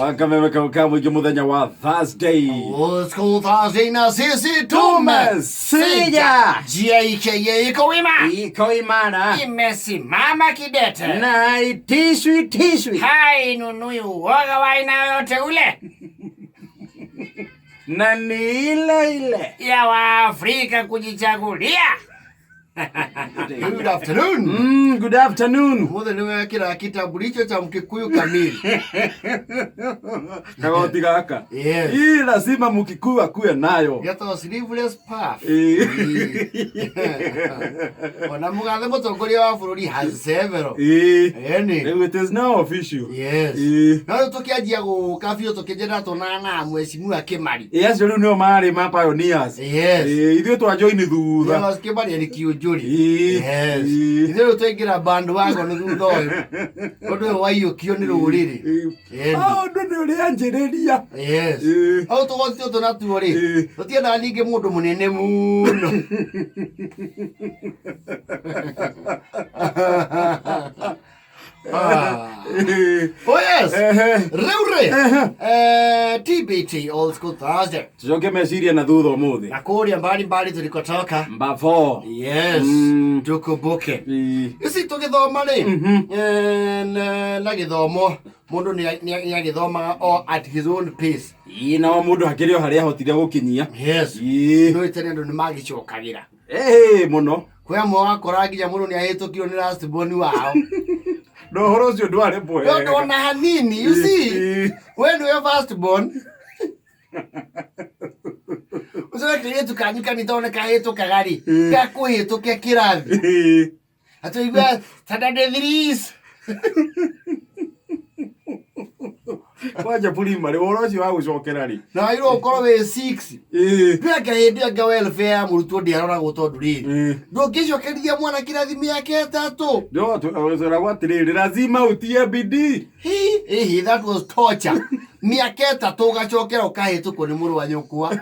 Wakameme kau ka mũingĩ mũthenya wa Thursday. Old School Thursday na sisi Tumesija. JKA iko wima, Iko imara imesimama kidete, na itishwi tishwi hainunui uoga wa aina yoyote ule na ni ile ile. ya Waafrika kujichagulia. Good afternoon. Good afternoon. Mothe nĩ wekĩra kitambulisho cha Mkikuyu kamili. Kagoti gaka. Yes. Hii lazima Mkikuyu akuwe nayo. Getagwo sleeveless puff. Eh. Ona mũgathe mũtongoria wa bũrũri has several. Eh. Ĩni. Rĩu it is now official. Yes. Eh. No rĩu tũkĩanjia gũka biũ tũkĩnjĩra tũnana mheshimiwa Kĩmari. Eh, acio rĩu nĩo marĩ ma pioneers. Yes. Eh, ithuĩ twa join thutha. Yes, Kĩmari nĩ kĩũnjũri. Eh. Yes. Eh. Ithuĩ rĩu twaingĩra bandwagon thutha ũyũ. Ũndũ ũyũ waiyũkio nĩ rũrĩrĩ. Eh. Ĩni. Maũndũ nĩ ũrĩanjĩrĩria. Yes. Eh. Hau tũgoti tũtũ natuo rĩ, Eh. tũtiendaga ningĩ mũndũ mũnene mũno. Ah. Eh. Oh yes. Ehe. Rĩu rĩ, Ehe. TBT Old School Thursday. Tucoke meciria na thutha ũmũthĩ. Na kũrĩa mbali mbali tulikotoka. Mbavo. Yes. Tukumbuke. Eh. Ici tũgĩthoma rĩ, Mhm. na gĩthomo mũndũ nĩ agĩthomaga o at his own pace. Ii nao mũndũ hakĩrĩ o harĩa ahotire gũkinyia. Yes. Ii. Nĩ tene andũ nĩ magĩcokagĩra. Eh, mũno. Kwĩ amwe wakora nginya mũndũ nĩ ahĩtũkirwo nĩ last born wao. Na ũhoro ũcio ndwarĩ mwega. Tondũ ona hanini, you see, Ii. we nĩwe first born. Ũcoke kairĩtu kanyu kanitha one kahĩtũkaga rĩ, Mm. gakũhĩtũke kĩrathi. Ii. Atũigua standard threes. Kwanja primary ũhoro ũcio wa gũcokera rĩ. Na wagĩrĩirwo gũkorwo wĩ 6. Ii. Ndũreka hĩndĩ ĩyo anga welfare ya mũrutwo ndĩaroragwo tondũ rĩrĩ. Ii. Ndũngĩcokerithia mwana kĩrathi mĩaka ĩtatũ. Ndio twĩragwo atĩrĩrĩ lazima utie bidii. Hi, hihi that was torture. Mĩaka ĩtatũ ũgacokera ũkahĩtũkwo nĩ mũrũ wa nyũkwa.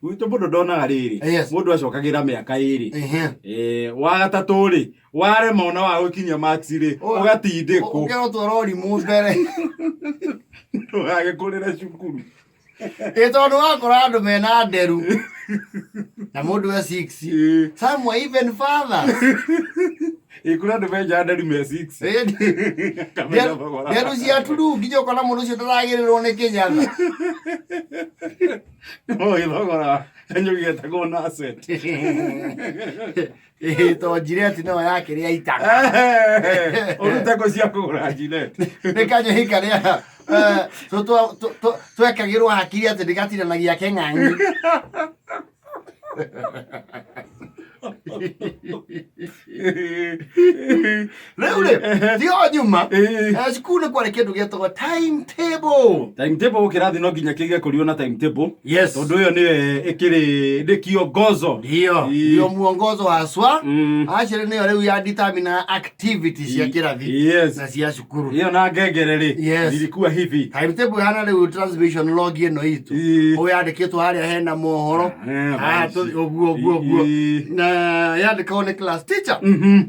Gwitũ mũndũ ndonaga rĩrĩ. Yes. Mũndũ acokagĩra mĩaka ĩrĩ. Ehe. Eh, wa gatatũ rĩ, warema ona wa gũkinyia marks rĩ, ũgatindĩkwo. Ũkerwo twara ũrimũ mbere. Ndũgagĩkũrĩre cukuru. Ĩ tondũ wakora andũ mena nderu. Na mũndũ e 6. Ĩ. Some were even fathers. Ĩ kũrĩ andũ menjaga nderu me 6. Ĩ, Kamenya thogora. Nderu cia turu nginya ũkona mũndũ ũcio ndaragĩrĩrwo nĩ kĩnyatha. Ũgĩthogora kanyũi getagwo Naset. Ĩ to Gillette no yakĩrĩa itaga. Ũrute kũ cia kũgũra Gillette. Nĩ kanyũi karĩa twekagĩrwo hakiri atĩ nĩgatinanagia kĩng'ang'i. Rĩu rĩ, ti o nyuma. Cukuru nĩ kwarĩ kĩndũ gĩetagwo timetable. Timetable kĩrathi no nginya kĩgĩe kũrio na timetable. Yes. Tondũ ĩyo nĩyo ĩkĩrĩ nĩ kiongozo. Ndio, Ii. ndio muongozo haswa. Actually nĩyo rĩu ya determine activity cia kĩrathi Yes. na cia cukuru. Ĩyo na ngengere rĩ. Yes. Ilikuwa hivi. Timetable ihana rĩu transmission log ĩno itũ. Ii. Ũyũ yandĩkĩtwo harĩa hena mohoro. Eh, Ah, basi. ũguo ũguo ũguo. Ii. Na yandĩkagwo nĩ class teacher.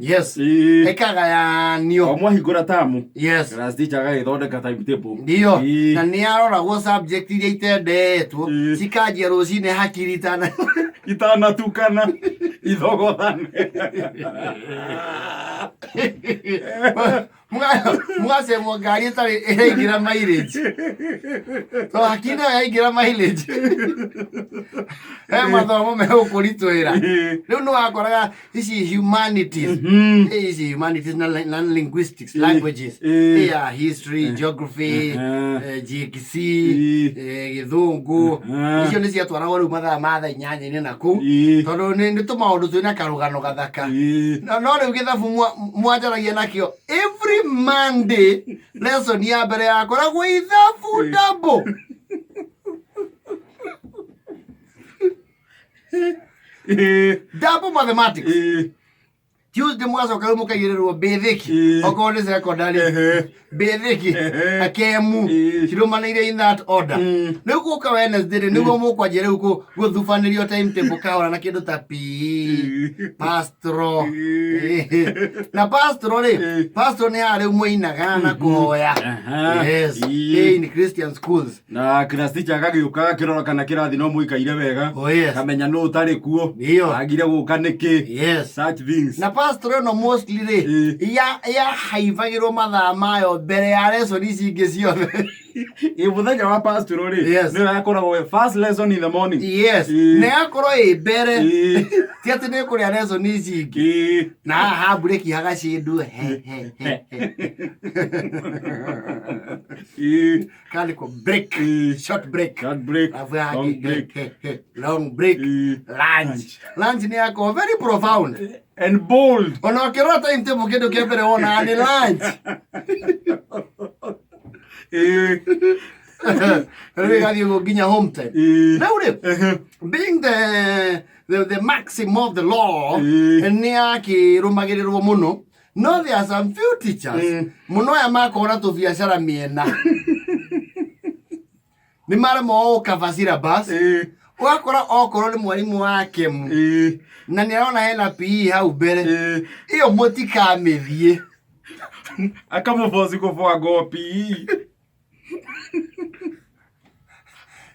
Yes. Ii. Ĩkagayanio. O mwahingũra tamu. Yes. Class teacher agagĩthondeka timetable. Ndio. Ii. Na nĩ aroragwo subject iria itendetwo Ii. cikanjia rũcinĩ hakiri itana Itanatukana. Ithogothane. Mũgacemwo ngari ĩtarĩ ĩraingĩra mileage. To hakiri nayo yaingĩra mileage. He mathomo megũkũritũhĩra. Rĩu nĩ wakoraga ici humanities. Ici humanities na linguistics languages. Ya history, geography, GKC, gĩthũngũ. Icio nĩ ciatwaragwo rĩu mathaa ma thaa inyanya-inĩ na kũu. Tondũ nĩ tũmaũndũ twĩna karũgano gathaka. No rĩu gĩthabu mwanjaragia nakĩo every Monday lesson ya mbere yakoragwo ithabu double. Double mathematics. Tuesday mũgacoka rĩu mũkaigĩrĩrwo basic. Ĩĩ. Okorwo nĩ secondary. Ehe. Basic. Ehe. Na kemu. Ĩĩ. Cirũmanĩire in that order. Rĩu gũka Wednesday rĩ nĩguo mũkwanjia rĩu gũthubanĩrio timetable kahora na kĩndũ ta PE, pastro. Ĩĩ. Na pastro rĩ, Ĩĩ. pastro nĩ haha rĩu mũinaga na kũhoya. Aha. Yes. Ĩĩ. In Christian schools. Na class teacher agagĩũka akĩrora kana kĩrathi no mũikaire wega. Oh yes. Kamenya nũ ũtarĩ kuo. Nĩyo. Agire gũka nĩkĩ. Yes. Such things. Na pastro ĩno mostly rĩ Ĩĩ. yahaibagĩrwo mathaa mayo mbere ya lesson ici ingĩ ciothe. Ĩ mũthenya wa pastoral rĩ. Yes. Nĩyo yakoragwo ĩ first lesson in the morning. Yes. Ĩĩ. Na yakorwo ĩ mbere. Ĩĩ. Ti atĩ nĩ kũrĩa lesson ici ingĩ. Ĩĩ. Na haha ha break hagacindwo he he he he. Ĩĩ. Kandĩkwo break. Ĩĩ. Short break. Short break. Alafu ya Long break. he, he, long break. Ĩĩ. Lunch. Lunch nĩ yakorwo very profound. And bold. Ona ũkĩrora timetable kĩndũ kĩa mbere wonaga nĩ lunch. Ĩĩ. Rĩu ĩgathiĩ ũguo nginya home time. Ĩĩ. Rĩu rĩ, Ehe. being the maxim of the law Ĩĩ. nĩ yakĩrũmagĩrĩrwo mũno no there are some few teachers mũno aya makorwo na tũbiacara mĩena nĩ maremwo gũkaba syllabus Ĩĩ. ũgakora okorwo nĩ mwarimũ wa kemu Ĩĩ. na nĩ arona hena PE hau mbere Ĩĩ. ĩyo mũtikamĩthiĩ Akamũboci kũbwangwo PE.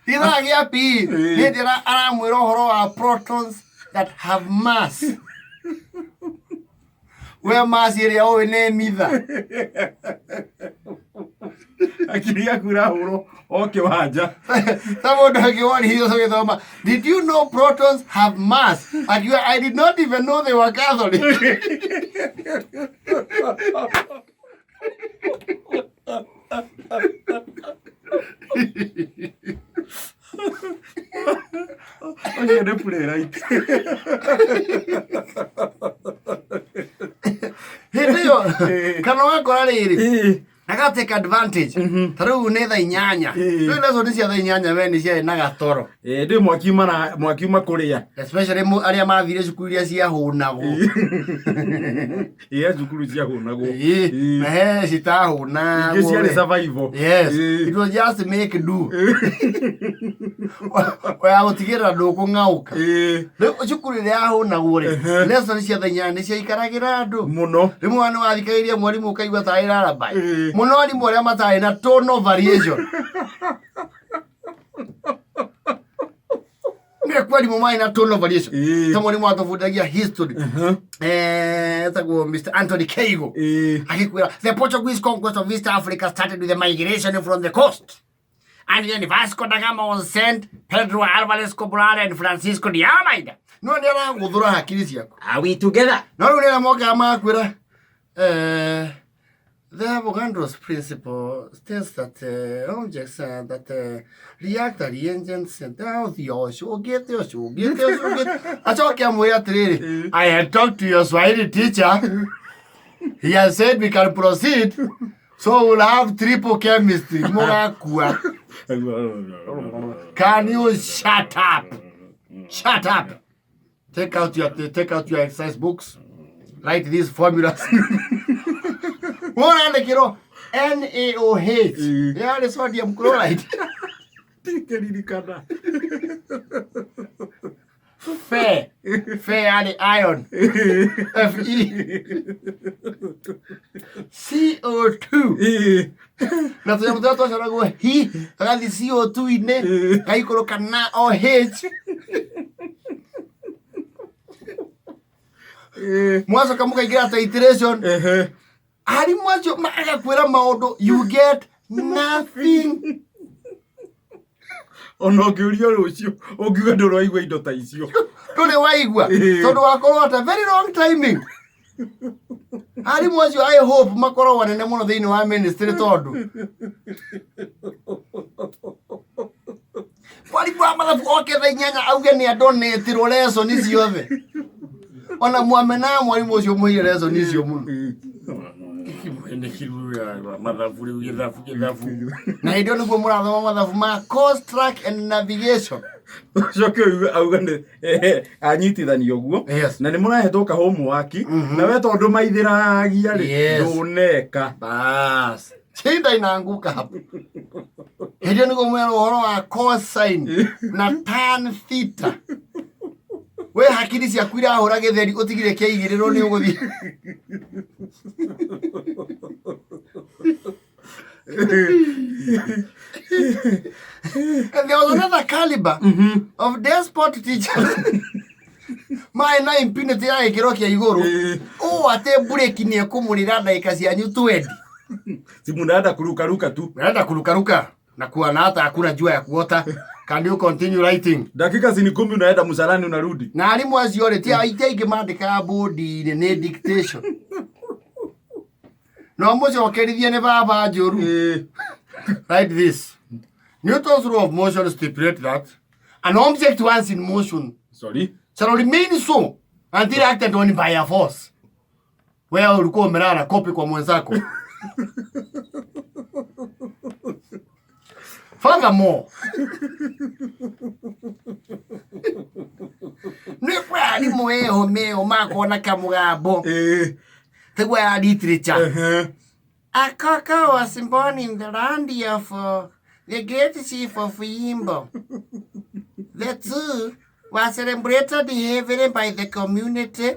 Ithaa gĩa PE Ĩĩ. hĩndĩ ĩrĩa aramwĩra ũhoro wa protons that have mass we mass ĩrĩa ũĩ nĩ mitha. Akiri yaku ĩrahũrwo o kĩwanja. Ta mũndũ akĩwarithio ũgĩthoma, did you know protons have mass? Akiuga, I did not even know they were Catholic. Ũcio nĩ playwright. Hĩndĩ ĩyo Ĩĩ. kana ũgakora rĩrĩ Ĩĩ. aga take advantage ta rĩu nĩ thaa 8 rĩu lesson cia thaa 8 we nĩ ciarĩ na gatoro. Ĩĩ, ndĩ mwakiuma na mwakiuma kũrĩa. Especially arĩa mathire cukuru iria ciahũnagwo. Ĩĩ, cukuru ciahũnagwo. Ĩĩ, Ĩĩ. na he citahũnagwo. Ingĩ ciarĩ survival. Yes, Ĩĩ. it was just make do. Ya gũtigĩrĩra ndũkũng'aũka. Ĩĩ. Rĩu cukuru ĩrĩa yahũnagwo rĩ, Ehe. lesson cia thaa 8 nĩ ciaikaragĩra andũ. Mũno. Rĩmwe nĩ wathikagĩrĩria mwarimũ ũkaigua tarĩ lullaby. Ĩĩ. Mũno arimũ arĩa matarĩ na tonal variation. Nĩ kwa arimũ marĩ na tonal variation. Ĩĩ. Ta mwarimũ watũbundagia history. Etagwo Mr. Anthony Keigo. Ĩĩ. Akikwira, the Portuguese conquest of East Africa started with the migration from the coast. And then Vasco da Gama was sent, Pedro Alvarez Cabral and Francisco de Almeida. No nĩ aragũthũra hakiri ciaku. Are we together? No rĩu nĩ arĩa mokaga magakwĩra, the Avogadro's principle states that objects that react are reagents and ũthiĩ ũcũngĩte ũcũngĩte ũcũngĩte. Acoke amwĩre atĩrĩrĩ, I had talked to your Swahili teacher. He has said we can proceed. So we'll have triple chemistry. Mũgakua. Can you shut up? Shut up. Take out your exercise books. Write these formulas. Wona andĩkĩrwo NaOH. Yarĩ sodium chloride. Ndingĩririkana. Fe. Fe yarĩ iron. Fe. CO2. Ĩĩ. Na tũnyamũ tũrĩa twacoragwo hi gagathiĩ CO2-inĩ gaikũrũka na OH. Ĩĩ. Mwacoka mũkaingĩra titration. Ehe. Arimũ acio magakwĩra maũndũ you get nothing. Ona ũngĩũrio rũciũ ũngiuga ndũraigua indo ta icio. Ndũrĩ waigua Ĩĩ. tondũ wakorwo at a very wrong timing. Arimũ acio I hope makoragwo anene mũno thĩinĩ wa ministry tondũ mwarimũ wa mathabu oke thaa 8 auge nĩ adonatirwo lesson ciothe. Ona mwamenaga mwarimũ ũcio mũheire lesson icio mũno. Mathabu rĩu gĩthabu gĩthabu. Na hĩndĩ ĩyo nĩguo mũrathoma mathabu ma coast track and navigation. Ũcoke ũigue auga nĩ anyitithanio ũguo. Yes. Na nĩ mũrahetwo ka homework na we tondũ maithĩragia rĩ Yes. ndũneka. Bas. Shinda inaanguka hapo. Hĩndĩ ĩyo nĩguo mwera ũhoro wa cosine na tan theta. We hakiri ciaku irahũra gĩtheri ũtigire kĩaigĩrĩrwo nĩ ũgũthiĩ. And there was another caliber of despot teachers. Maĩ na impunity ya gĩkĩro kĩa igũrũ. Ũũ atĩ mburĩki nĩ ĩkũmũrĩra ndagĩka cianyu 20. Si munaenda kurukaruka tu. Unaenda kurukaruka na kuona hata hakuna jua ya kuota. Can you continue writing? Dakika si ni 10 unaenda msalani unarudi. Na arimũ acio rĩ ti aingĩ mandĩkaga bũndi-inĩ nĩ dictation. No mũcokerithie nĩ baba njũru. Write this. Newton's law of motion stipulate that an object once in motion Sorry. shall remain so until acted on by a force. Wewe ulikuwa umelala, kopi kwa mwenzako. Furthermore, nĩ kwĩ arimũ eho meo makona kamũgambo tiguo ya literature. Akoko was born in the land of the great chief of Yimbo. The two were celebrated heavily by the community,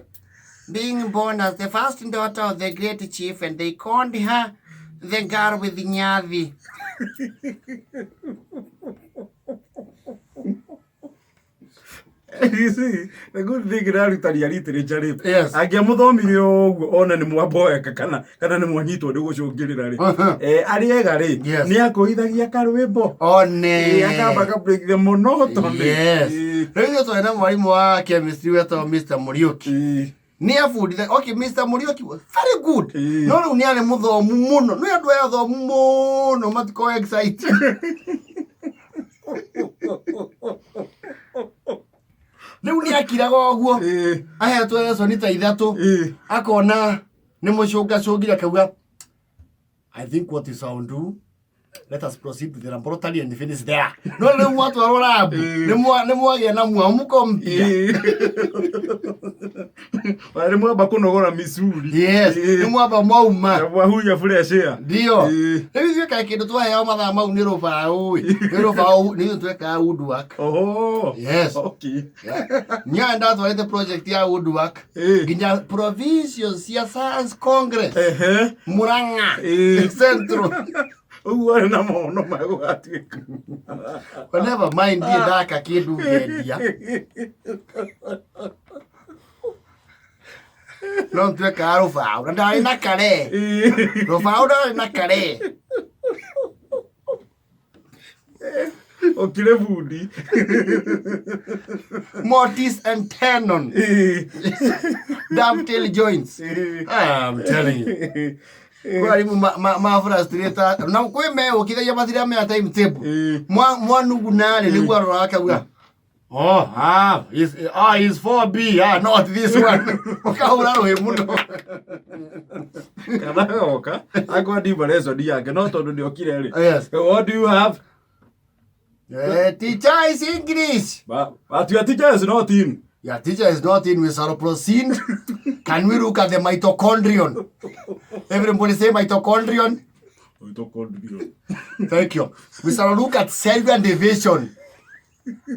being born as the first daughter of the great chief, and they called her the girl with Nyathi. You see, the good thing ndarutani a literature rĩ Yes. angĩamũthomire ũguo ona nĩ mwamboeka kana nĩ mwanyitwo nĩ gũcũngĩrĩra rĩ arĩ ega rĩ Yes. nĩ akũithagia karwĩmbo. One. Akamba ka break the monotony. Yes. Rĩu ithuĩ twarĩ na mwarimũ wa chemistry wetagwo Mr. Muriuki. Nĩ abunditha okay Mr. Muriuki was very good. No rĩu nĩ arĩ mũthomu mũno. Nĩ andũ aya athomu mũno matikoragwo excited. Rĩu nĩ akiraga ũguo. Ahetwo lesson ta ithatũ. Akona nĩ mũcũngacũngire akauga I think what is our do, let us proceed to the laboratory and finish there. No rĩu mwatwarwo lab nĩ mwagĩa na mwamũko mpya. Nĩ mwamba kũnogora micuri. Yes, nĩ mwamba mwauma. Mwahunya fresh air. Ndio. Rĩu ithuĩ kaĩ kĩndũ twaheo mathaa mau nĩ rũbaũ ĩ. Nĩ rũbaũ nĩ ithuĩ twekaga woodwork. Oho. Yes. Okay. Nyaa ndatwarĩte project ya woodwork nginya provincial cia science congress. Murang'a Central. Ũguo arĩ na maono ma gũgatuĩka. But never mind ndiĩ ndaka kĩndũ ngendia. No ntwekaga rũbaũ na ndarĩ na kare. Rũbaũ ndarĩ na kare. Ũkĩrĩ bundi. Mortise and tenon. Dovetail joints. I'm telling you. Kwĩ arimũ ma frustrate na kwĩ meũkithagia matiramenya timetable. Mwanuguna rĩ nĩguo aroraga akauga Oh, ah, is 4B, ah, not this one. Ũkahũra rũhĩ mũno. Kana agoka akwandimba lesson yake no tondũ nĩokire rĩ. Yes. What do you have? Teacher is English. But your teacher is not in. Your teacher is not in. We shall proceed. Can we look at the mitochondrion? Everybody say mitochondrion. Mitochondrion. Thank you. We shall look at cellular division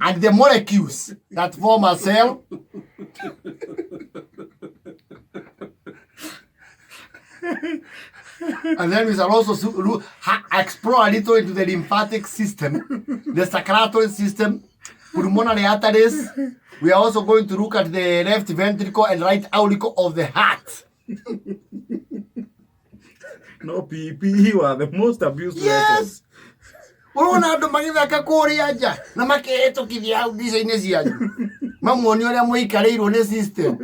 and the molecules that form a cell. And then we shall also explore a little into the lymphatic system, the circulatory system, pulmonary arteries. We are also going to look at the left ventricle and right auricle of the heart. No, PPE were the most abused Yes. lessons. Ũrona andũ magĩthaka kũrĩa nja na makehĩtũkithia hau mbica-inĩ cianyu mamuonie ũrĩa mũikarĩirwo nĩ system.